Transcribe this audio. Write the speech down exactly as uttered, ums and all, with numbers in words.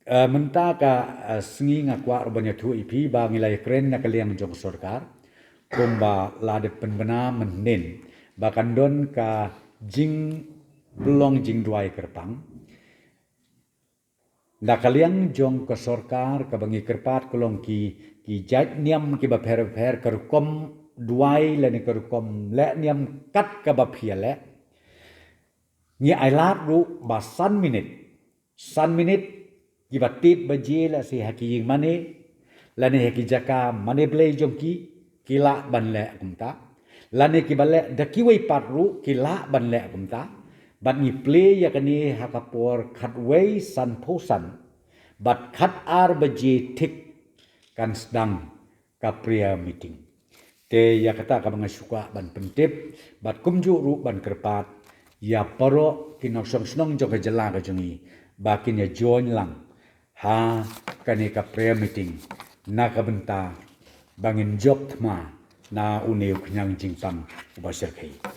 Eh, mynta ka, eh, sngi nga kwah ruh ban ïathuh ïa phi ba ngi la ïakren na ka liang jong ka sorkar kumba la dep pynbna mynnin ba kan don ka jingpynlong jingduwai kyrpang. Na ka liang jong ka sorkar kaba ngi kyrpad ka long ki, ki jait niam kiba pher pher, ka rukom duwai lane ka rukom leh niam kat kaba phi ïaleh. Ngi ailad ruh ba san minit, san minit kiba tied baje lehse ha ki ïing mane lane ha ki jaka mane blei jong ki, ki lah ban leh kumta. Lane kiba leh da kiwei pat ruh ki lah ban leh kumta. Bad ngi plie ïa kane ha ka por khatwei sanphew san bad khatar baje thik kan sdang ka prayer meeting. Te ïa kata kaba nga shu kwah ban pyntip bad kumjuh ruh ban kyrpad ïa baroh ki nongshong shnong jong ka jylla ka jong ngi ba kin ïa join lang ha kane ka prayer meeting na ka bynta ba ngin jop thma na une u khñiang jingpang uba shyrkhei.